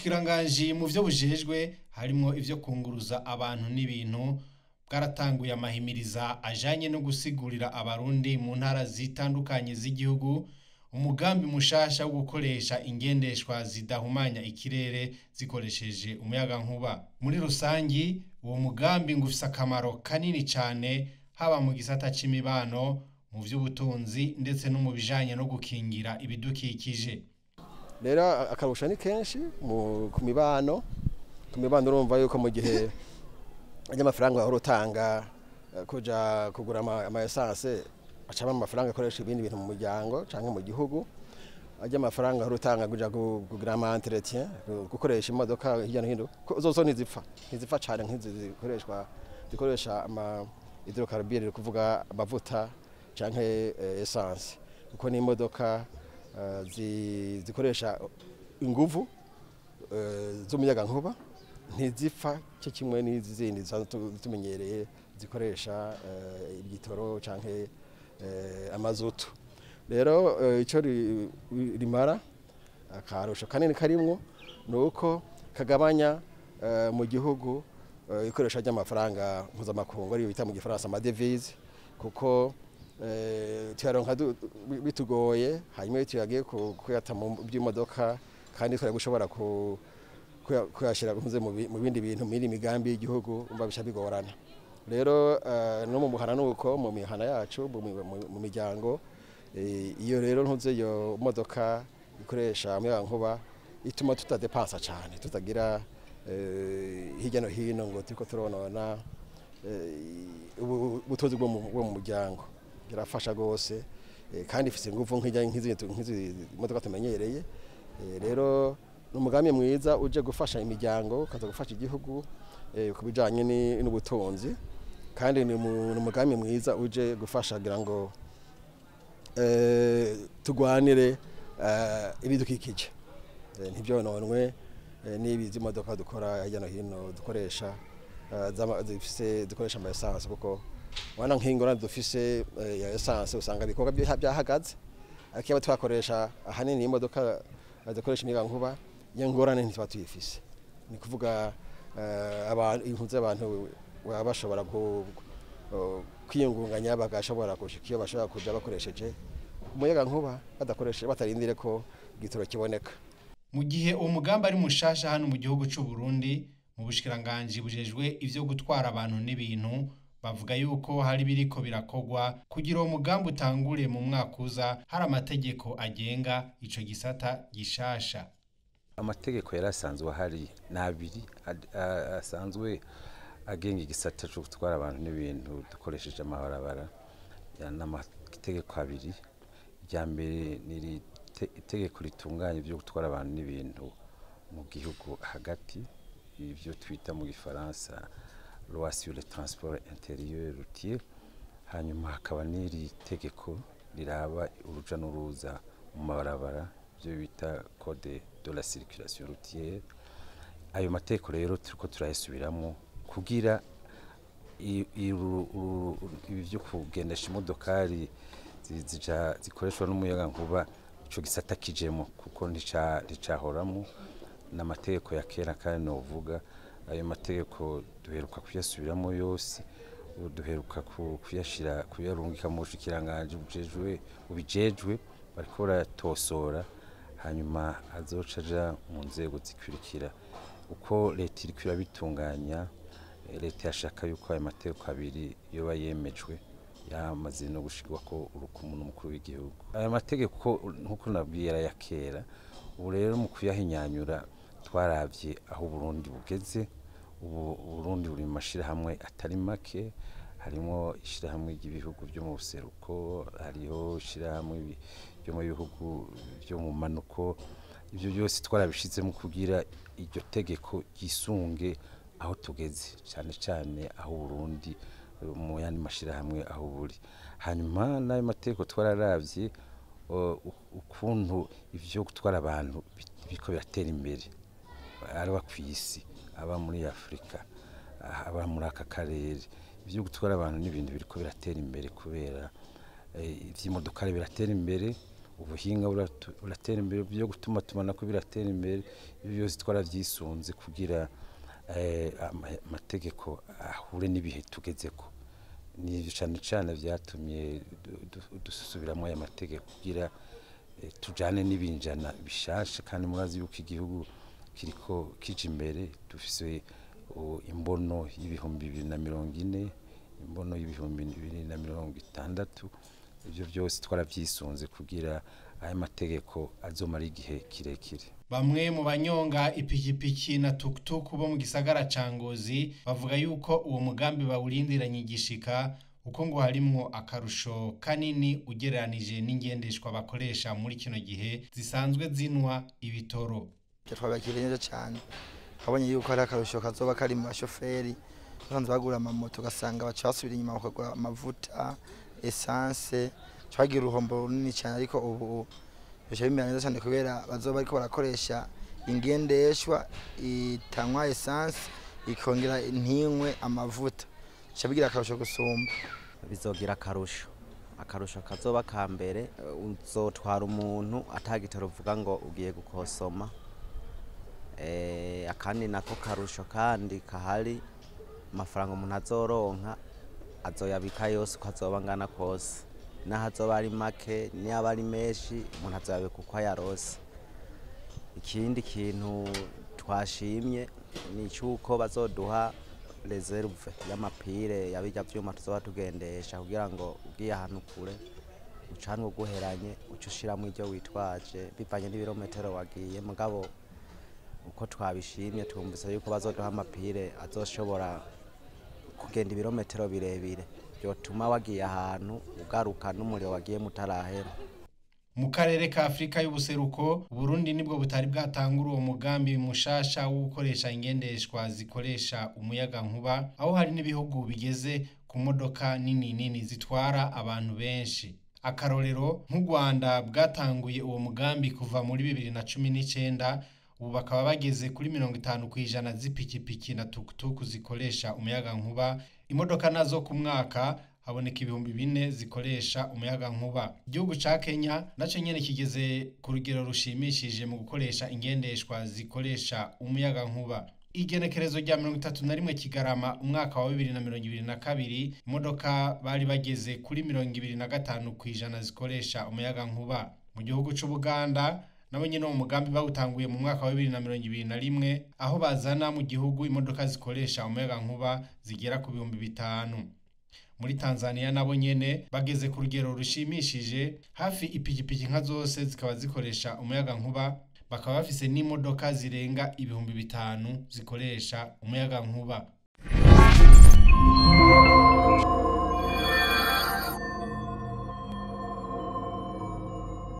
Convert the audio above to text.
Ubushikiranganji mu vyo bujejwe harimwo ivyo kunguruza abantu n'ibintu bwaratanguye amahimiriza ajanye no gusigurira Abarundi mu ntara zitandukanye z'igihugu umugambi mushasha wo gukoresha ingendeshwa zidahumanya ikirere zikoresheje umuyagankuba. Muri rusangi uwo mugambi ngo ufise akamaro kanini cane haba mu gisata c'imibano, mu vy'ubutunzi ndetse no mu bijanye no gukingira ibidukikije. Rero akarusho ni kenshi ku mibano, ku mibano urumva yuko mu gihe amafaranga wahora utanga kuja kugura ama essence acaba amafaranga akoresha ibindi bintu mu muryango canke mu gihugu, ajya amafaranga wahora utanga kuja kugira ama entretien, gukoresha imodoka hirya no hino, zozo ntizipfa cane nk'izi zikoresha ama hydrocarbures, kuvuga amavuta canke essence, kuko ni imodoka zikoresha inguvu z'umuyagankuba, ntizipfa cyo kimwe n'izindi tumenyereye zikoresha igitoro canke amazutu. Rero ico rimara akarusho kanini karimwo nuko kagabanya mu gihugu ikoresha ry'amafaranga mpuzamakungu ariyo bita mu gifaransa amadevise, kuko tuyaronka bitugoye, hanyuma iyo tuyagiye kuyata mu by'imodoka kandi twari gushobora kuyashira mu bindi bintu, mu yindi migambi y'igihugu, umva bisha bigorana. Rero no mu muhana nuko mu mihana yacu mu miryango, iyo rero ntuze iyo modoka ikoresha umuyagankuba ituma tutadepansa cane, tutagira hirya no hino ngo turiko turonona ubutunzi bwo mu muryango. Irafasha gose kandi ifise inguvu nk'izi modoka tumenyereye. Rero n'umugambi mwiza uje gufasha imiryango, ukaza gufasha igihugu ku bijanye n'ubutunzi, kandi ni umugambi mwiza uje gufasha kugira ngo tugwanire ibidukikije ntibyononwe n'ibi modoka dukora hirya no hino dukoresha zifise dukoresha ama essence, kuko wana nk'ingorane dufise ya essence usanga ibikorwa byahagaze, ariko iyo twakoresha ahanini imodoka zikoresha imiyagankuba iyo ngorane ntituba tuyifise. Ni kuvuga abantu impunzi abantu baba bashobora kwiyungunganya bagashobora gushika iyo bashobora kuja bakoresheje umuyagankuba, badakoresheje batarindire ko igitoro kiboneka. Mu gihe uwo mugambi ari mushasha hano mu gihugu c'u Burundi, mu bushikiranganji bujejwe ivyo gutwara abantu n'ibintu bavuga yuko hari biriko birakogwa kugira uwo mugambi utangure mu mwaka uza, hari amategeko agenga ico gisata gishasha. Amategeko yari asanzwe ahari ni abiri asanzwe agenga igisata cyo gutwara abantu n'ibintu dukoresheje amabarabara. N'amategeko abiri: irya mbere ni itegeko ritunganya ibyo gutwara abantu n'ibintu mu gihugu hagati, ibyo twita mu gifaransa loi sur le transport intérieur routier, hanyuma hakaba n'iri tegeko riraba uruja n'uruza mu mabarabara, ibyo bita code de la circulation routière. Ayo mategeko rero turiko turayasubiramwo kugira ibi byo kugendesha imodokari zikoreshwa n'umuyagankuba ico gisata kijemo, kuko nticahoramo n'amategeko ya kera. Kandi novuga ayo mategeko duheruka kuyasubiramo yose, ubu duheruka kuyashira kuyarungika mu bushikiranganji bujejwe bubijejwe, bariko barayatosora, hanyuma azoca aja mu nzego zikurikira. Uko leta iriko irabitunganya, leta yashaka yuko ayo mategeko abiri yoba yemejwe, yamaze no gushirwako urukumu n'umukuru w'igihugu. Aya mategeko nkuko nabwiye aya kera, ubu rero mu kuyahinyanyura twaravye aho Uburundi bugeze. Ubu Uburundi buri mu mashirahamwe atari make, harimo ishirahamwe ry'ibihugu byo mu buseruko, hariho ishirahamwe ryo mu bihugu byo mu manuko. Ibyo byose twarabishizemo kugira iryo tegeko ryisunge aho tugeze, cyane cyane aho Uburundi mu yandi mashirahamwe aho buri. Hanyuma n'ayo mategeko twararavye ukuntu ivyo gutwara abantu biriko biratera imbere, aba kw'isi, aba muri Afurika, aba muri aka karere. Ivyo gutwara abantu n'ibintu biriko biratera imbere kubera ivy'imodokari biratera imbere. Ubuhinga buratera imbere, byo gutuma tumanako biratera imbere. Ibyo byose twarabyisunze kugira amategeko ahure n'ibihe tugezeko. Ni cyane cyane byatumye dusubiramo aya mategeko kugira tujane n'ibinjana bishasha, kandi murazi yuko igihugu kiriko kija imbere. Dufise imbono y'2040, imbono y'2060. Ibyo byose twarabyisunze kugira aya mategeko azomara igihe kirekire. Bamwe mu banyonga ipikipiki na tuktuk bo mu gisagara ca Ngozi bavuga yuko uwo mugambi bawurindiranye igishika, uko ngo harimwo akarusho kanini ugereranije n'ingendeshwa bakoresha muri kino gihe zisanzwe zinwa ibitoro. Twabakiriye neza cyane, twabonye yuko hari akarusho kazoba kari mu bashoferi basanzwe bagura amamoto, ugasanga baca basubira inyuma bakagura amavuta, essence, twagira uruhombo runini cyane. Ariko ubu bica bimera neza cyane kubera bazoba bariko barakoresha ingendeshwa itanywa essence ikongera ntinywe amavuta, bica bigira akarusho gusumba. Bizogira akarusho, akarusho kazoba ka mbere, uzotwara umuntu atagitoro uvuga ngo ugiye gukosoma. Akandi nako karusho kandi kahari, amafaranga umuntu azoronka azoyabika yose uko azoba angana kose, naho azoba ari make niba ari menshi umuntu azoyabika uko ayarose. Ikindi kintu twashimye ni icy'uko bazoduha reserve y'amapire yabijya vyuma tuzoba tugendesha, kugira ngo ugiye ahantu kure ucanwe uguheranye uce ushiramwo iryo witwaje bivanye n'ibirometero wagiye. Mugabo uko twabishimye twumvise yuko bazoduha amapire azoshobora kugenda ibirometero birebire, byotuma wagiye ahantu ugaruka n'umuriro wagiye mutarahera. Mu karere ka Afrika y'ubuseruko, Burundi nibwo butari bwatangura uwo mugambi mushasha wo gukoresha ingendeshwa zikoresha umuyaga nkuba, aho hari n'ibihugu bigeze ku modoka nini nini zitwara abantu benshi. Akarorero nk'u Rwanda bwatanguye uwo mugambi kuva muri 2019, ubu bakaba bageze kuri 50% z'ipikipiki na tuktuk zikoresha umuyaga nkuba. Imodoka nazo ku mwaka haboneka 4000 zikoresha umuyaga nkuba. Igihugu ca Kenya naco nyene kigeze ku rugero rushimishije mu gukoresha ingendeshwa zikoresha umuyaga nkuba. Igenekerezo rya 31 Kigarama umwaka wa 2022, imodoka bari bageze kuri 25% zikoresha umuyaga nkuba. Mu gihugu c'Ubuganda nabo nyene uwo mugambi bawutanguye mu mwaka wa 2021, aho bazana mu gihugu imodoka zikoresha umuyaga nkuba zigera ku 5000. Muri Tanzania nabo nyene bageze ku rugero rushimishije, hafi ipikipiki nka zose zikaba zikoresha umuyaga nkuba, bakaba bafise n'imodoka zirenga 5000 zikoresha umuyaga nkuba.